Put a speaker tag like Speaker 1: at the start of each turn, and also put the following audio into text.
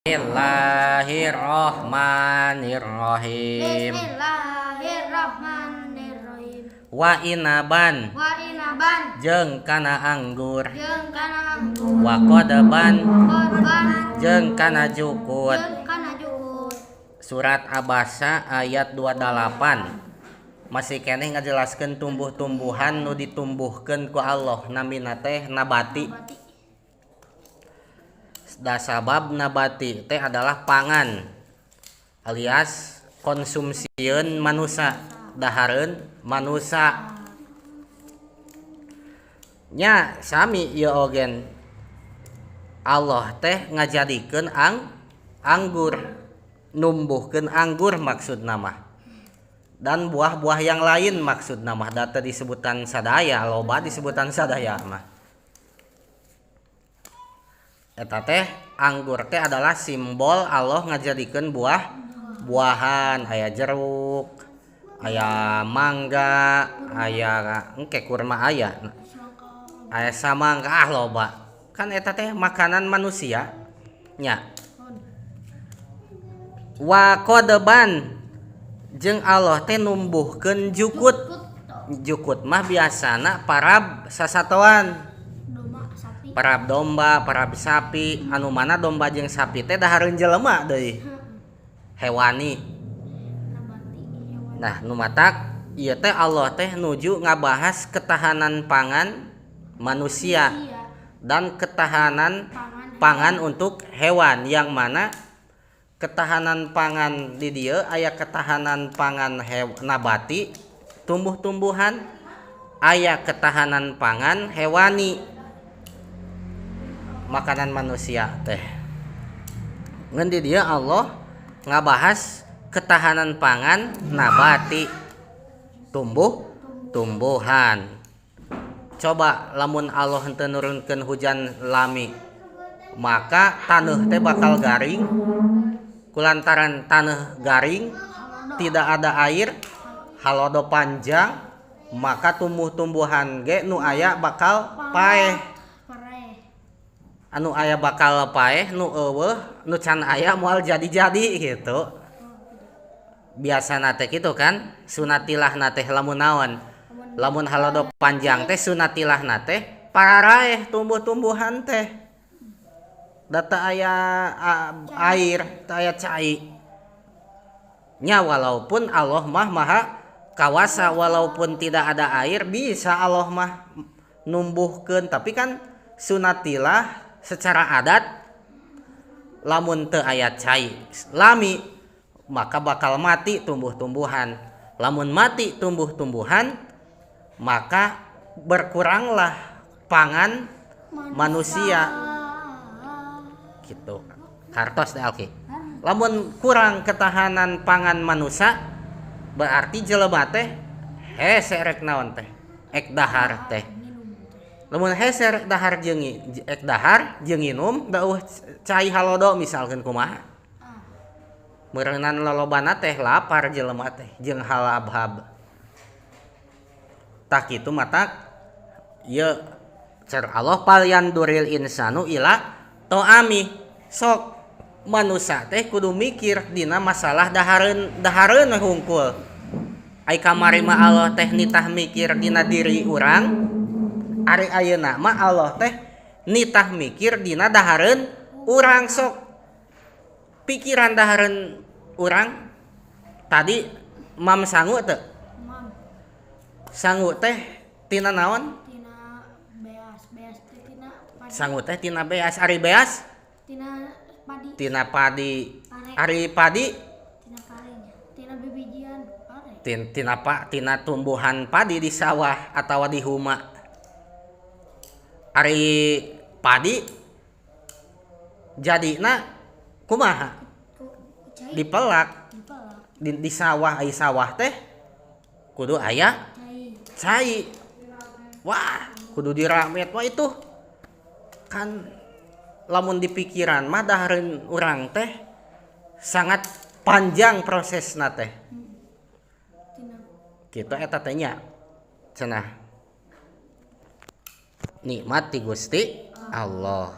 Speaker 1: Bismillahirrahmanirrahim.
Speaker 2: Bismillahirrahmanirrahim.
Speaker 1: Wa inaban,
Speaker 2: wa inaban,
Speaker 1: jeung kana anggur,
Speaker 2: jeung kana anggur,
Speaker 1: wa qadban,
Speaker 2: qadban,
Speaker 1: jeung kana jukut.
Speaker 2: Jeung kana jukut.
Speaker 1: Surat Abasa ayat 28 masih keneh ngajelaskeun tumbuh-tumbuhan nu ditumbuhkeun ku Allah, namina teh nabati. Da sabab nabati teh adalah pangan alias konsumsieun manusia, dahareun manusia. Nya sami ieu ogen Allah teh ngajadikeun anggur, numbuhkeun anggur maksudna mah, dan buah-buah yang lain maksudna mah, da teu disebutan sadaya, loba disebutan sadaya mah. Eta teh anggur teh adalah simbol Allah ngajadikeun buah-buahan, aya jeruk, aya mangga, aya engke kurma aya, aya samangka, ah loba. Kan eta teh makanan manusia nya. Wa qadban, jeung Allah teh numbuhkeun jukut. Jukut mah biasana parab sasatoan, parab domba, parab sapi, anu mana domba jeung sapi teh dahareun jelema deui, hewani. Nah, nu matak ieu teh Allah teh nuju ngabahas ketahanan pangan manusia dan ketahanan pangan untuk hewan, yang mana ketahanan pangan di dieu aya ketahanan pangan nabati, tumbuh-tumbuhan, aya ketahanan pangan hewani, makanan manusia teh. Ngan di dieu Allah ngabahas ketahanan pangan nabati, tumbuh-tumbuhan. Coba lamun Allah henteu nurunkeun hujan lami, maka taneuh teh bakal garing. Kulantaran taneuh garing, tidak ada air, halodo panjang, maka tumbuh-tumbuhan ge nu aya bakal paeh. Anu aya bakal paeh, nu eueuh, nu can aya moal jadi-jadi gitu. Biasana teh kitu kan, sunatilahna teh lamun naon? Lamun halodo panjang teh sunatilahna teh pararaeh tumbuh-tumbuhan teh. Da teu aya air, teu aya cai. Nya walaupun Allah mah maha kawasa, walaupun tidak ada air bisa Allah mah numbuhkeun, tapi kan sunatilah secara adat lamun teu aya cai lami maka bakal mati tumbuh-tumbuhan. Lamun mati tumbuh-tumbuhan maka berkuranglah pangan manusia gitu. Kartos teh alki. Lamun kurang ketahanan pangan manusia berarti jelema teh hese rek naon teh, ek dahar teh. Lamun hese rek dahar jeung ek dahar jeung nginum da eueuh cai halodo misalkeun kumaha. Meureunan lolobana teh lapar jelema teh jeung halabhab. Tah kitu matak ieu cer Allah palyanduril insanu ila to'ami. Sok manusia teh kudu mikir dina masalah dahareun, dahareun we hungkul. Ai kamari mah Allah teh nitah mikir dina diri urang, ari ayeuna mah Allah teh nitah mikir dina dahareun urang. Sok pikiran dahareun urang tadi mam sangu teu? Sangu teh tina naon?
Speaker 2: Tina beas, beas teh tina padi.
Speaker 1: Sangu teh tina beas, ari beas?
Speaker 2: Tina padi.
Speaker 1: Tina padi.
Speaker 2: Pare.
Speaker 1: Ari padi?
Speaker 2: Tina parenya, tina bibijian pare.
Speaker 1: Tina tina tumbuhan padi di sawah atawa di huma. Ari padi jadina kumaha? Dipelak. Di sawah, ai sawah teh kudu aya cai. Wah, kudu diramet wah itu. Kan lamun dipikiran mah dahareun urang teh sangat panjang prosesna teh. Kitu eta teh nya. Cenah. Nikmat ti Gusti Allah.